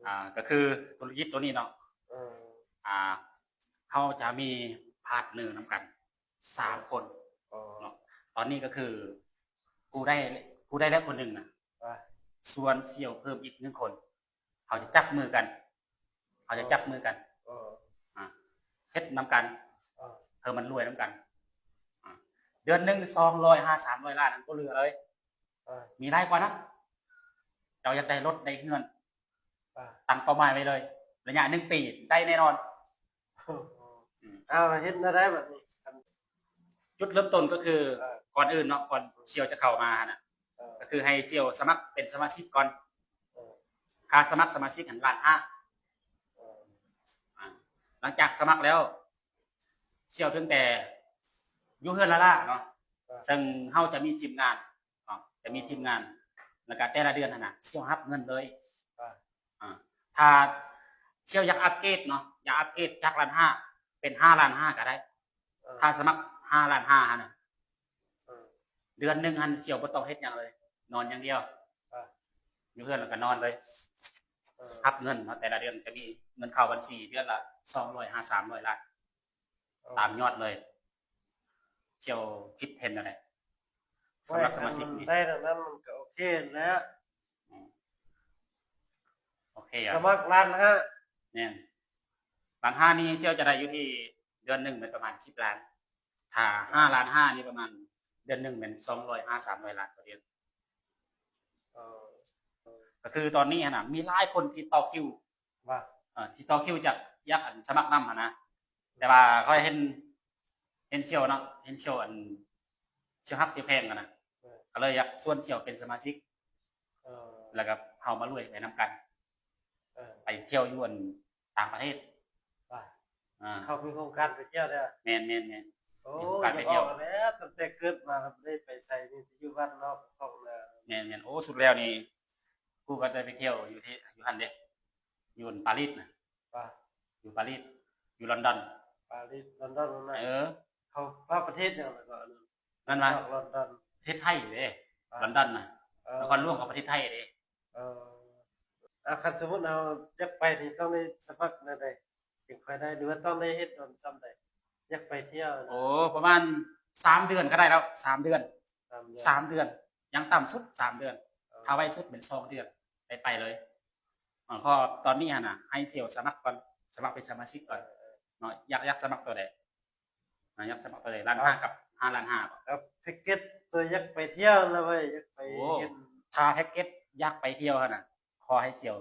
ອ່າ ກໍຄືທຸລະກິດໂຕນີ້ເນາະ ເອີ ອ່າ ເຮົາຈະມີພາດເນີນຳກັນສາມຄົນເນາະ. ຕອນນີ້ກໍຄືກູໄດ້ ກູໄດ້ແລ້ວຄົນໜຶ່ງນະ ອ່າ ຊວນສ່ຽວເພີ່ມອີກໜຶ່ງຄົນ. ເຮົາຈະຈັບມືກັນ ເຮົາຈະຈັບມືກັນ ເອີ ອ່າ ເຮັດນຳກັນ ເອີ ເພື່ອມັນລວຍນຳກັນ. ອ່າ ເດືອນໜຶ່ງສອງຮ້ອຍຫາສາມຮ້ອຍລ້ານນັ້ນບໍ່ເຫຼືອເລີຍ ເອີ ມີຫຼາຍກວ່ານັ້ນ. ເຈົ້າຢາກໄດ້ລົດໄດ້ເຮືອນ ຕັ້ງເປົ້າໝາຍໄວ້ເລີຍ ໄລຍະໜຶ່ງປີໄດ້ແນ່ນອນ. ເອົາ ເຮັດແນວໃດບັດນີ້? ຈຸດເລີ່ມຕົ້ນກໍຄື ເອີ ກ່ອນອື່ນເນາະ ກ່ອນສ່ຽວຈະເຂົ້າມາຫັ້ນນະ ເອີ ກໍຄືໃຫ້ສ່ຽວສະໝັກເປັນສະມາຊິກກ່ອນ ເອີ ຄ່າສະໝັກສະມາຊິກຫັ້ນລ້ານຫ້າ ເອີ ອ່າ ຫຼັງຈາກສະໝັກແລ້ວ ສ່ຽວເຖິງແຕ່ຢູ່ເຮືອນລ້າໆເນາະ ເອີ ເຊິ່ງເຮົາຈະມີທີມງານ ເນາະ ຈະມີທີມງານ ແລ້ວກະແຕ່ລະເດືອນຫັ້ນນະ ສ່ຽວຮັບເງິນເລີຍ ອ່າ ອ່າ ຖ້າສ່ຽວຢາກອັບເກຣດເນາະ ຢາກອັບເກຣດຈາກລ້ານຫ້າເປັນຫ້າລ້ານຫ້າກໍໄດ້ ອ່າ ຖ້າສະໝັກຫ້າລ້ານຫ້າຫັ້ນນະ ອ່າ ເດືອນໜຶ່ງຫັ້ນສ່ຽວບໍ່ຕ້ອງເຮັດຫຍັງເລີຍ ນອນຢ່າງດຽວ ອ່າ ຢູ່ເຮືອນແລ້ວກໍນອນເລີຍ ອ່າ ຮັບເງິນເນາະ ແຕ່ລະເດືອນຈະມີເງິນເຂົ້າບັນຊີເດືອນລະສອງຮ້ອຍຫາສາມຮ້ອຍລ້ານ ອໍ ຕາມຍອດເລີຍ. ສ່ຽວຄິດເຫັນແນວໃດ ໂອ້ຍ ສຳລັບສະມາຊິກນີ້? ຄັນໄດ້ແນວນັ້ນມັນກໍໂອເຄແລ້ວ ອືມ ໂອເຄ ສະໝັກລ້ານຫ້າ ແມ່ນ ລ້ານຫ້ານີ້ສ່ຽວຈະໄດ້ຢູ່ທີ່ເດືອນໜຶ່ງແມ່ນປະມານສິບລ້ານ ຖ້າຫ້າລ້ານຫ້ານີ້ປະມານເດືອນໜຶ່ງແມ່ນສອງຮ້ອຍຫາສາມຮ້ອຍລ້ານຕໍ່ເດືອນ. ເອີ ກໍຄືຕອນນີ້ຫັ້ນນະ ມີຫຼາຍຄົນທີ່ຕໍ່ຄິວ ວ່າ ເອີ ທີ່ຕໍ່ຄິວຈາກ ຢາກ ອັນ ສະໝັກນຳຫັ້ນນະ ແຕ່ວ່າຂ້ອຍເຫັນ ເຫັນສ່ຽວເນາະ ເຫັນສ່ຽວ ອັນ ສ່ຽວຮັກສ່ຽວແພງຫັ້ນນະ ເອີ ກໍເລີຍຢາກຊວນສ່ຽວເປັນສະມາຊິກ ເອີ ແລ້ວກໍເຮົາມາລວຍໄປນຳກັນ ເອີ ໄປທ່ຽວຢູ່ ອັນ ຕ່າງປະເທດ ວ່າ ອ່າ ເຂົາມີໂຄງການໄປທ່ຽວເດີ. ແມ່ນໆໆ ໂອ້ ມີໂຄງການໄປທ່ຽວ ຢາກອອກແລ້ວ ຕັ້ງແຕ່ເກີດມາກໍບໍ່ໄດ້ໄປໃສ ມີແຕ່ຢູ່ບ້ານນອກຂອງນາ. ແມ່ນໆ ໂອ້ ສຸດແລ້ວນີ້ ກູກໍໄດ້ໄປທ່ຽວຢູ່ທີ່ ຢູ່ຫັ້ນເດ້ ຢູ່ປາຣີນະ. ວ່າ ຢູ່ປາຣີ ຢູ່ລອນດອນ ປາຣີ ລອນດອນນະ. ເອີ ເຂົາວ່າປະເທດຫຍັງລະກໍອັນນັ້ນ ແມ່ນວ່າ ນອກລອນດອນ ປະເທດໄທເດ້ ອ່າ ລອນດອນນະ ເອີ ນະຄອນຫຼວງຂອງປະເທດໄທເດ້. ເອີ ອ່າ ຄັນສົມມຸດເຮົາຢາກໄປນີ້ຕ້ອງໄດ້ສະໝັກແນວໃດຈຶ່ງຄ່ອຍໄດ້ ຫຼືວ່າຕ້ອງໄດ້ເຮັດດົນສ່ຳໃດ? ຢາກໄປທ່ຽວນະ. ໂອ້ ປະມານສາມເດືອນກໍໄດ້ແລ້ວ ສາມເດືອນ ສາມເດືອນ ສາມເດືອນ ຢ່າງຕ່ຳສຸດສາມເດືອນ ເອີ ຖ້າໄວສຸດແມ່ນສອງເດືອນໄດ້ໄປເລີຍ. ເອີ ເພາະຕອນນີ້ຫັ້ນນະ ໃຫ້ສ່ຽວສະໝັກກ່ອນ ສະໝັກເປັນສະມາຊິກກ່ອນ ເອີ ເນາະ. ຢາກ ຢາກສະໝັກຕົວໃດ? ອ່າ ຢາກສະໝັກເທົ່າໃດ? ລ້ານຫ້າ ເອົາ ກັບຫ້າລ້ານຫ້າບໍ? ເອົາແພັກເກັດຕົວຢາກໄປທ່ຽວນະເວີຍ ຢາກໄປ ໂອ້ ເຫັນ ຖ້າແພັກເກັດຢາກໄປທ່ຽວຫັ້ນນະ ຂໍໃຫ້ສ່ຽວ